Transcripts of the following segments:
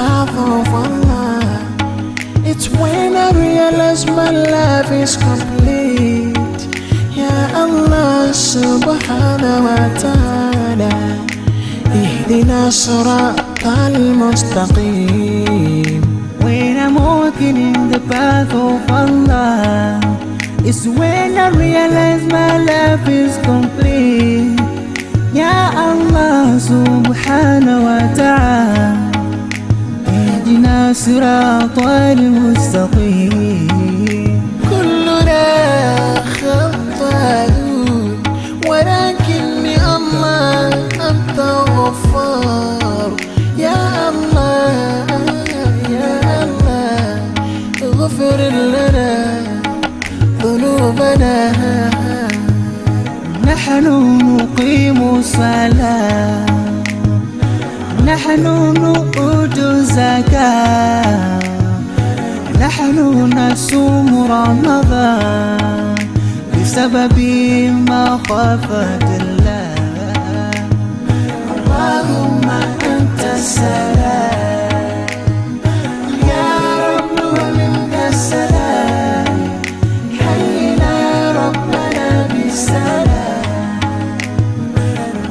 path of Allah, it's when I realize my life is complete. Ya Allah subhanahu wa ta'ala, اهدنا الصراط المستقيم. When I'm walking in the path of Allah, it's when I realize my life is complete. Ya Allah subhanahu wa ta'ala, اهدنا الصراط المستقيم. كلنا خطاؤون، ولكني الله أنت غفار. يا الله، يا الله، اغفر لنا ذنوبنا. نحن نقيم الصلاة، نحن نؤتي الزكاة، نحن نصوم رمضان بسبب مخافة الله. اللهم أنت السلام يا رب ومنك السلام، حينا ربنا بالسلام،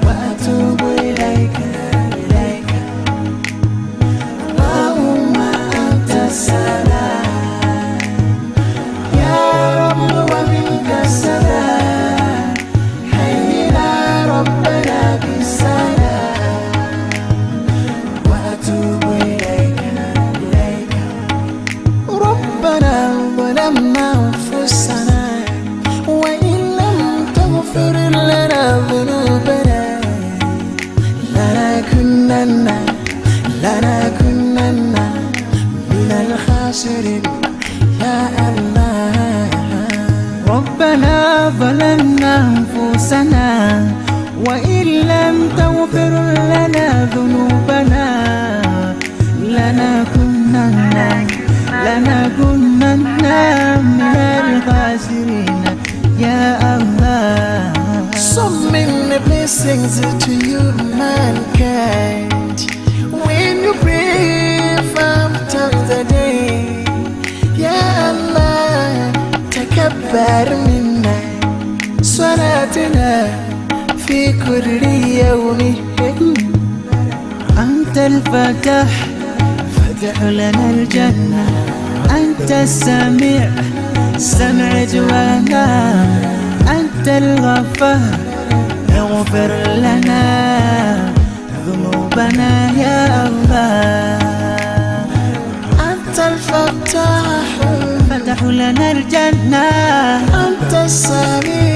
وأتوب إليك إليك. اللهم أنت السلام يا رب ومنك السلام، حينا ربنا بالسلام، وأتوب إليك إليك. ربنا ظلمنا أنفسنا، وإن لم تغفر لنا ذنوبنا لنكونن من الخاسرين. يا الله. ربنا ظلمنا أنفسنا، وإن لم تغفر لنا ذنوبنا لنكونن من الخاسرين. يا الله. So many blessings to you, mankind. When you pray five times a day, Ya Allah, تقبل منا صلاتنا في كل يوم. أنت الفتاح، فتح لنا الجنة. أنت السميع، سمع دعانا. أنت الغفار، اغفر لنا ذنوبنا يا الله. أنت الفتاح، فتح لنا الجنة. أنت السميع.